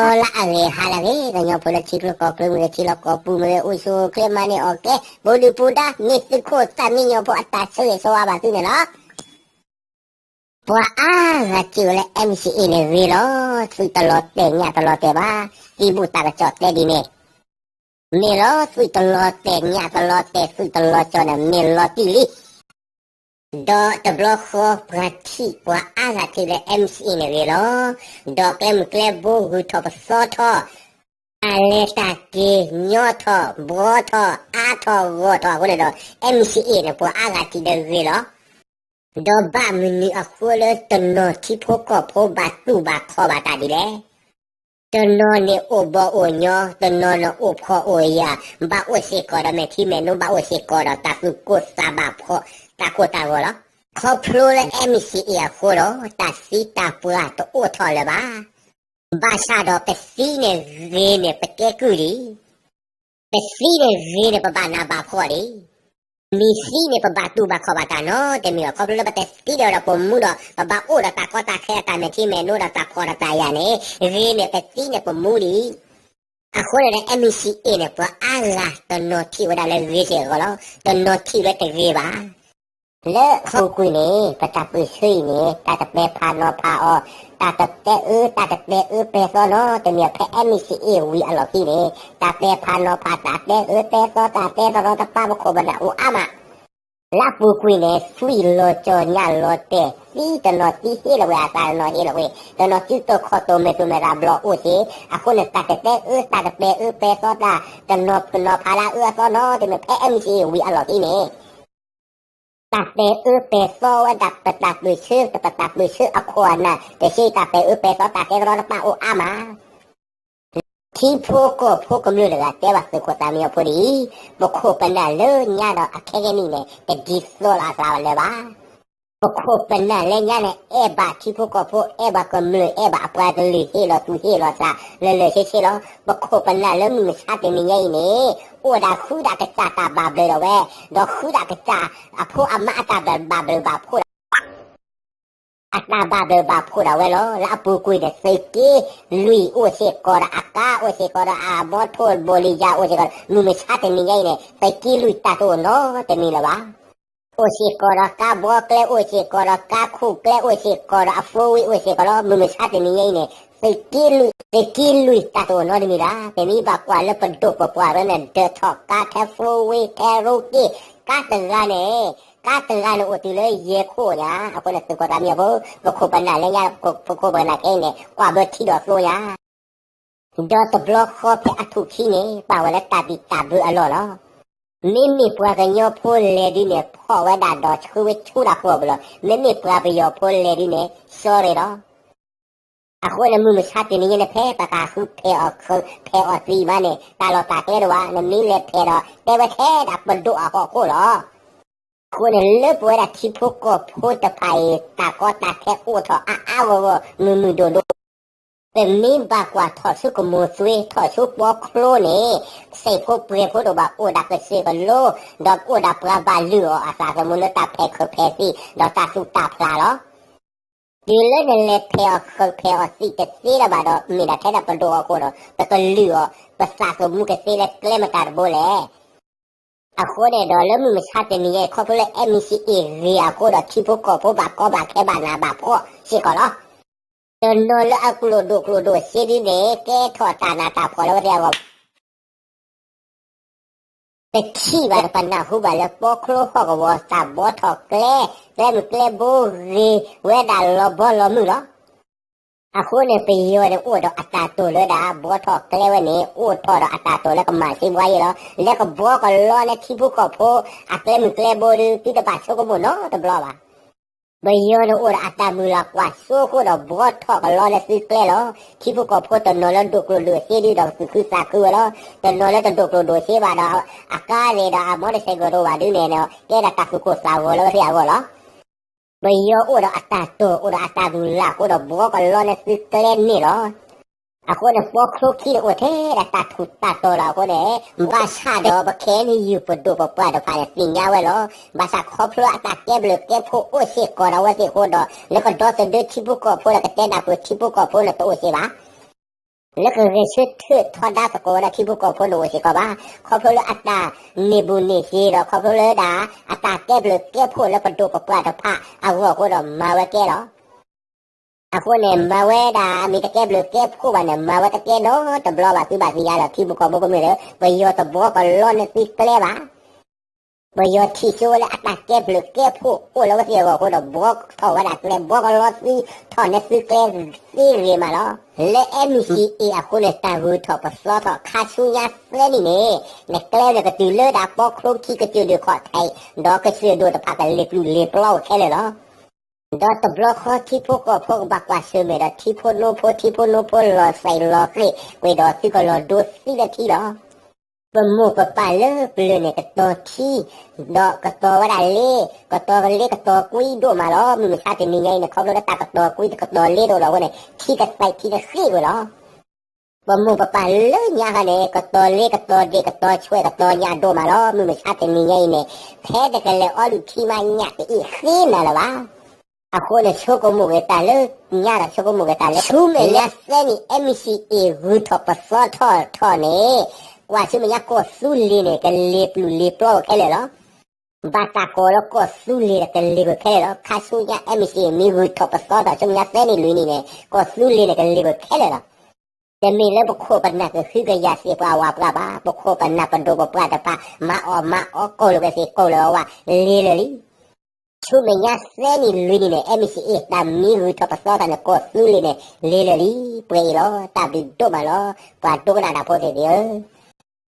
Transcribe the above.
အီလၢအဂ့ၤဟါလၢအဂ့ၤ ကညီဖိလၢထံချၢကီၢ်ချၢမ့ၢ်ဂ့ၤ ထံလီၢ်ကီၢ်ပူၤမ့ၢ်ဂ့ၤ အိၣ်ဆူၣ်အိၣ်ချ့မၤန့ၢ်အီၣ်ကဲ ပူၤဒုၣ်ပူၤဒါ မ့ၢ်သုးခိၣ်သးမံညီဖိအတၢ်ဆၢဂ့ၤဆၢဝါဘၣ်သုန့ၣ်လီၤ. ပှၤအါဂၤစံးဝဲလၢ M C A န့ၣ်ဂ့ၤလီၤ. သုးတလီၤတဲာ်ညၣ်တလီၤတဲာ်ဘၣ်. သံဘူၣ်သးကစီၣ်တဲဒ်န့ၣ် မ့ၢ်လီၤ. သုးတလီၤတဲာ်ညၣ်တလီၤတဲာ် သုးတလီၤကၠီန့ၣ် မ့ၢ်လီၤတံၢ်လံ. ဒီးတဘျီဃီပှၤထံၣ်ပှၤအါဂၤထံၣ်လၢ M C A န့ၣ်ဂ့ၤလီၤ. ဒီးကျဲမုၢ်ကျဲဘိဂုၤထီၣ်ပသီထီၣ် တၢ်လဲၤတၢ်က့ၤညီထီၣ်ဘှီထီၣ်အါထီၣ်ဂီၢ်ထီၣ်အဃိန့ၣ်ဒီး M C A န့ၣ် ပှၤအါဂၤထံၣ်ဒီးဂ့ၤလီၤ. ဒီးဘၣ်မနုၤအဃိလၢတနီၤထံဖိကီၢ်ဖိဘၣ်တူၢ်ဘၣ်ခီၣ်ဘၣ်တၢ်ဒ်လဲၣ်. တနီၤန့ၣ်အိၣ်ဘီၣ်အိၣ်ညီ, တနီၤန့ၣ်အိၣ်ဖှီၣ်အိၣ်ယာ်, ဘၣ်အိၣ်စ့ၢ်ကီးဒီးမဲာ်ထံမဲာ်နိ, ဘၣ်အိၣ်စ့ၢ်ကီးဒီးတၢ်သူၣ်ကိၢ်သးဘၣ်ဖှီၣ်, တၢ်ကိၢ်တၢ်ဂီၤလီၤ. ခီဖျိလၢ M C A အဃိဒီး တၢ်သံတၢ်ပှၢ်တအိၣ်ထီၣ်လၢၤဘၣ်. ဘၣ်ဆၣ်ဒီးပသံန့ၣ်ဂ့ၤန့ၣ် ပကဲကုၢ်လံ. ပသံန့ၣ်ဂ့ၤန့ၣ် ပဘၣ်နးဘၣ်ဖှီၣ်လံ. မ့ၢ်သံန့ၣ် ပဘၣ်တူၢ်ဘၣ်ခီၣ်ဘၣ်တၢ်နီတမံၤဘၣ်. ခီဖျိလၢပတသံဒီး ပမူဒီး ပဘၣ်အိၣ်ဒီးတၢ်ကီတၢ်ခဲ တၢ်မဲာ်ထံမဲာ်နိဒီးတၢ်ဖှီၣ်ဒီးတၢ်ယာ်န့ၣ် ဂ့ၤန့ၣ် ပသံန့ၣ်ပမူလံ. အဃိန့ၣ်ဒီး M C A န့ၣ် ပှၤအါဂၤတနီၤထံၣ်ဝဲဒၣ်လၢဂ့ၤစ့ၢ်ကီးလီၤ. တနီၤထံၣ်ဝဲတဂ့ၤဘၣ်. လၢဟီၣ်ခိၣ်ကွံာ်န့ၣ် ပတၢ်ပၢၢ်ဆၢအံၤန့ၣ် တၢ်တပဲၤဖးနီၤဖးအီၤ, တၢ်တတဲအၢ တၢ်တပဲၤအၢပဲၤသီနီတမံၤဘၣ်. ဖဲ M C A ဝံၤအလီၢ်ခံန့ၣ် တၢ်ပဲၤဖးနီၤဖး တၢ်တဲအၢတဲသီ တၢ်တဲတရီတပါ ပခိၣ်ပနၢ်အိၣ်အါမး. လၢအပူၤကွံာ်န့ၣ် သွံၣ်လီၤကၠီၤညၣ်လီၤတဲာ်, သံတနီၤသံဟ့ၣ်လီၤဝဲအသး တနီၤဟ့ၣ်လီၤဝဲ, တနီၤစုတီၤခီၣ်တီၤမဲာ်တိၤမဲာ်သးဘျီအိၣ်စ့ၢ်, အဃိန့ၣ် တၢ်တတဲအၢ တၢ်တပဲၤအၢပဲၤသီ တၢ်တနီၤဖးလၢအအၢအသီနီတမံၤ ဖဲ M C A ဝံၤအလီၢ်ခံန့ၣ် တၢ်ပဲၤအၢပဲၤသီဝဲဒၣ် ပတၢ်ပၢၢ်ဆၢ ပတၢ်ပၢၢ်ဆၢအခိၣ်အနၢ် တဆံ တၢ်ပဲၤအၢပဲၤသီ တၢ်တဲတရီတပါအိၣ်အါမး. ထံဖိကီၢ်ဖိကမျၢၢ်တဂၤတဲဘၣ်သုးခိၣ်သးမံညီဖိဒ်အံၤ, ပခိၣ်ပနၢ်လၢညါဒီးအခဲကနံၣ်န့ၣ် တဒ်သိးလိာ်အသးလၢၤဘၣ်. ပခိၣ်ပနၢ်လၢညါန့ၣ် အဲၣ်ဘၣ်ထံဖိကီၢ်ဖိ အဲၣ်ဘၣ်ကမျၢၢ် အဲၣ်ဘၣ်အပှၤကလုာ် ဟ့ၣ်လီၤသူၣ်ဟ့ၣ်လီၤသးလၢာ်လၢာ်ဆ့ဆ့လီၤ. ပခိၣ်ပနၢ်လၢမုၢ်မဆါတနံၤညါအံၤန့ၣ် အိၣ်ဒၣ်ဃုဒၣ်ကစၢ်တၢ်ဘၣ်ဘျုးဒီးဝဲ, ဒီးဃုဒၣ်ကစၢ်အဖိအမါအတၢ်ဘၣ်ဘျုးဘၣ်ဖှိၣ် အတၢ်ဘၣ်ဘျုးဘၣ်ဖှိၣ်ဒၣ်ဝဲလီၤ. လၢအပူၤကွံာ်န့ၣ် သုးက့လွံၢ်အိၣ်စ့ၢ်ကီးဒီးအကါ အိၣ်စ့ၢ်ကီးဒီးအဘီထိၣ်ဘိလံယၤ အိၣ်စ့ၢ်ကီးဒီး မုၢ်မဆါတနံၤညါအံၤန့ၣ် သုးက့လွံၢ်တၢ်တအိၣ်နီတမံၤလၢၤဘၣ်. အိၣ်စ့ၢ်ကီးဒီးကါဘှီကျဲ အိၣ်စ့ၢ်ကီးဒီးကါခူၣ်ကျဲ အိၣ်စ့ၢ်ကီးဒီးအ four wheel အိၣ်စ့ၢ်ကီးလီၤ. မုၢ်မဆါတနံၤညါအံၤန့ၣ် သုးက့လွံၢ် သုးက့လွံၢ်တၢ်တအိၣ်နီတမံၤဘၣ်. ပမ့ၢ်ဘၣ်ကွၢ်လၢပဒိၣ်ပပှၢ်ဝဲန့ၣ် ဒၢးထီၣ်ကါထဲ four wheel ထဲ ရိက့ၣ် ကါတဂၤန့ၣ် ကါတဂၤန့ၣ်အိၣ်တုၤလၢယဲၢ်ခိၣ်ညါ. အဃိန့ၣ် သုးခိၣ်သးမံညီဖိ ပခိၣ်ပနၢ်လၢညါ ပခိၣ်ပနၢ်ခဲအံၤန့ၣ် ကွၢ်ဘၢထံဒီးသိညါ. ဒီးတဘျီဃီဖဲအထူၣ်ခံန့ၣ် ပာ်ဝဲလၢတၢ်ဘံၣ်တၢ်ဘၢအလီၢ်လီၤ. မ့မ့ၢ်ပှၤကညီဖိလဲၤဒုန့ၣ် ဖီၣ်ဝဲဒၣ်ဒီးဆှၢဝဲဆူတၢ်ဃီပူၤလီၤ. မ့မ့ၢ်ပှၤပယီၤဖိလဲၤဒုန့ၣ် sorry လီၤ. အဃိန့ၣ် မုၢ်မဆါတနံၤညါန့ၣ် ဖဲပကဃုဖဲးအီၣ်ဃုဖဲးအီၣ်သံမးန့ၣ် တၢ်လီၢ်တၢ်ကျဲတအိၣ်ဘၣ်. နမ့ၢ်လဲၤဖဲးဒီး တဲဝဲထဲဒၣ်ပဒိၣ်အဟီၣ်ခိၣ်လီၤ. အဃိန့ၣ် လၢပဝဲဒၣ်ထံဖိကီၢ်ဖိတဖၣ်အံၤ တၢ်ကီတၢ်ခဲအိၣ်ထီၣ်အါအါဂီၢ်ဂီၢ် မုၢ်မုၢ်ဒိၣ်ဒိၣ် ပမ့ၢ်ဘၣ်ကွၢ်ထီၣ်ဆူကမိၢ်သွ့ ထီၣ်ဆူပီချိန့ၣ် စံာ်ဖိပှဲၤဖိတအိၣ်ဘၣ် အိၣ်ဒၣ်ကစၢၢ်ကလိ ဒီးအိၣ်ဒၣ်ပှၤဘၣ်လုၢ်အီၣ်အသးသမူလၢတၢ်ဖဲးခုးဖဲးသံ ဒီးတၢ်သူၣ်တၢ်ဖျးလီၤ. တုၤလၢနလဲၤဖဲးအီၣ်ခုးဖဲးအီၣ်သံတသ့လၢၤဘၣ်ဒီး မ့ၢ်ဒၣ်ထဲဒၣ်ပဒိၣ်အဃိဒီး ပကလုၢ်အီၣ် ပသးသမူကသ့လၢကျဲမတၤတဘိလဲၣ်. အဃိန့ၣ်ဒီးလၢမုၢ်မဆါတနံၤအံၤ ခီဖျိလၢ M C A ဂ့ၤအဃိဒီး ထံဖိကီၢ်ဖိဘၣ်ကီဘၣ်ခဲဘၣ်နးဘၣ်ဖှီၣ်စ့ၢ်ကီးလီၤ. တနီၤလၢအကျိၣ်ဒိၣ်ကျိၣ်ဒိၣ်စ့ဒုန့ၣ် ကဲထီၣ်တၢ်နးတၢ်ဖှီၣ်လၢဝဲသ့ၣ်အဂီၢ် တထံၣ်ဘၣ်ဒီးပနၢ်ဟူဘၣ်လၢပီချိဟီၣ်ကဝီၤတၢ်ဘှီထီၣ်ကျဲ ကျဲမုၢ်ကျဲဘိဂ့ၤဝဲဒၣ်လီၤဘီလီၤမုၢ်လီၤ. အဃိန့ၣ် ပယီၤန့ၣ်အိၣ်ဒီးအတၢ်တိာ်လၢဒၣ်ဘှီထီၣ်ကျဲဝဲန့ၣ် အိၣ်ထီၣ်ဒီးအတၢ်တိာ်လၢကမၤစ့ဘှါယ့ၣ်လီၤ. လၢကဘှီကလီလၢထံဖိကီၢ်ဖိအကျဲမုၢ်ကျဲဘိဒီး သုတဘၣ်ဆိကမိၣ်နီတဘျီဘၣ်. ပယီၤန့ၣ်အိၣ်ဒီးအတၢ်မုၢ်လၢ်ကွၢ်စိဃိဒီးဘှီထီၣ်ကလီလၢသုကျဲလီၤ. ထံဖိကီၢ်ဖိတနီၤလၢဒိၣ်ကျိၣ်ဒိၣ်စ့ဒုဒီးသူၣ်ခုသးခုဝဲလီၤ. တနီၤလၢတဒိၣ်ကျိၣ်ဒိၣ်စ့ဘၣ်ဒီး အကါန့ၣ်ဒီးအ motorcycle တအိၣ်ဘၣ်ဒုန့ၣ် ကဲဒၣ်တၢ်သူၣ်ကိၢ်သးဂီၤလၢဝဲသ့ၣ်အဂီၢ်လီၤ. ပယီၤအိၣ်ဒီးအတၢ်တိာ် အိၣ်ဒီးအတၢ်မုၢ်လၢ်အဃိဒီးဘှီကလီလၢသုကျဲန့ၣ်လီၤ. အဃိန့ၣ် ပီချိခံန့ၣ်အိၣ်ထဲဒၣ်တၢ်ထူးတၢ်တီၤလီၤ. အဃိန့ၣ် ဘၣ်ဆၣ်ဒီးပ K N U ပဒိၣ်ပပှၢ်တဖၣ်န့ၣ် သ့ၣ်ညါဝဲလီၤ. ဘၣ်ဆၣ်ခီဖျိအတၢ်ကဲဘျုးကဲဖှိၣ်အိၣ်စ့ၢ်ကီးဒီးအဝဲသ့ၣ်အဃိဒီး လၢကဒီသဒၢထံဖိကီၢ်ဖိဒီးကတဲဒၣ်ပှၤထံဖိကီၢ်ဖိန့ၣ်တအိၣ်စ့ၢ်ဘၣ်. လၢကဂဲၤဆၢထၢၣ်ထီဒါသကိးဝဲဒၣ်ထံဖိကီၢ်ဖိန့ၣ်အိၣ်စ့ၢ်ကီးဘၣ်. ခီဖျိလၢအတၢ်န့ၢ်ဘူၣ်န့ၢ်စ့ဒီး ခီဖျိလၢဒၣ် အတၢ်ကဲဘျုးကဲဖှိၣ်လၢပဒိၣ်ပပှၢ်တဖၣ်အဂီၢ်အဃိဒီး မၤဝဲကဲလီၤ. အဃိန့ၣ် မၤဝဲဒၣ်အမ့ၢ်တကဲဘျုးကဲဖှိၣ်ဘၣ်န့ၣ် မၤဝဲတကဲနီတဘျီဘၣ်. သုဘၣ်သ့ၣ်ညါလီၤ ထံဖိကီၢ်ဖိကမျၢၢ်ဒီး ပယီၤတဘှီကလီန့ၢ်သုကျဲဘၣ်. ပယီၤထံၣ်ဆိဝဲလၢအတၢ်ကဲဘျုးကဲဖှိၣ်အိၣ်လၢအဝဲသ့ၣ်အဂီၢ်အဃိဒီး ဘှီထီၣ်ဝဲဒၣ်ကျဲ ဘှီကလီသုထီၣ်န့ၢ်သုကျဲသ့ဂ့ၤမးလီၤ. လၢ NCA အဃိန့ၣ် တၢ်ဂုၤထီၣ်ပသီထီၣ်ခါဆူညါသၢနံၣ်န့ၣ် နကျဲန့ၣ်ကတုၤလၢဒၣ်ပီချိခံကစၢၢ်ဒုးခီၣ်ထံး ဒီးကစၢၢ်ဒိၣ်တဖၣ်ကလ့ၤပျုၢ်လ့ၤပျီဝဲခဲလၢာ်လီၤ. ဒီးတဘျီဃီထံဖိကီၢ်ဖိကဘၣ်ကွၢ်ဆၢၣ်မဲာ်ဒီးထံဖိနိဖိ ထံဖိနိဖိလီၤစဲးလီၤဃ့ၢ်ကွံာ်ဒီးသုကလီၤဒိသံလၢထံလီၤ. ပမိၢ်ပပၢ်လၢပျၢၤန့ၣ်ကတီၤထံ ဒီးကတီၤဝဲဒၣ်လ့ ကတီၤလ့ကတီၤကွံဒိၣ်မးလီၤ. မုၢ်မဆါတနံၤညါအံၤန့ၣ် ခီဖျိလၢတၢ်ကတီၤကွံကတီၤလ့တအိၣ်လီၤအဃိန့ၣ် ထံကစဲးထံကဃ့ၢ်ဝဲလီၤ. ပမိၢ်ပပၢ်လၢညါခါန့ၣ် ကတီၤလ့ကတီၤဒ့ၣ်ကတီၤဆွဲးကတီၤညၣ်ဒိၣ်မးလီၤ. မုၢ်မဆါတနံၤညါအံၤန့ၣ် ဖဲတကလဲၤအီလုၣ်ထံမးညၣ်ကအ့ၣ်ဃ့နၤလၢၤဘၣ်. အဃိန့ၣ် ဆိကမိၣ်ဂ့ၤတၢ်လၢညါဒီးဆိကမိၣ်ဂ့ၤတၢ်လၢ ဆူမဲာ်ညါသၢနံၣ် MCA ဂုၤထီၣ်ပသီထီၣ်ထီၣ်န့ၣ် ကွၢ်ဆူမဲာ်ညါကီၢ်သူလ့ၤန့ၣ် ကလ့ၤပျုၢ်လ့ၤပျီဝဲခဲလၢာ်လီၤ. ဘၣ်တၢ်ကိးလၢကီၢ်သူလ့ၤဒီးကလ့ၤကွံာ်ခဲလၢာ်လီၤ. ခါဆူညါ MCA မ့ၢ်ဂုၤထီၣ်ပသီထီၣ်ဆူမဲာ်ညါသၢနံၣ်လွံၢ်နံၣ်န့ၣ် ကီၢ်သူလ့ၤန့ၣ်ကလ့ၤကွံာ်ခဲလၢာ်လီၤ. တမ့ၢ်လၢပခိၣ်ပနၢ်ကဟုကယာ်စ့ၢ်ပှၤဝၤပှၤဘၣ်. ပခိၣ်ပနၢ်ပဒိၣ်ပပှၢ်တဖၣ် မၤအီၣ်မၤအီကိၢ်လိာ်ဝဲစ့ၢ်ကိၢ်လိာ်ဝဲဝဲ လ့ၤလၢာ်လံ. ဆူမဲာ်ညါသၢနံၣ်လွံၢ်နံၣ်န့ၣ် MCA တၢ်မ့ၢ်ဂုၤထီၣ်ပသီထီၣ်န့ၣ် ကီၢ်သူလ့ၤန့ၣ် လ့ၤလၢာ်လံ. ပှဲၤအံၤလီၤ. တၢ်ဘျုးဒိၣ်မးလီၤ ပှၤဒိကနၣ်တၢ်ဖိသ့ၣ်သ့ၣ်ဧၢ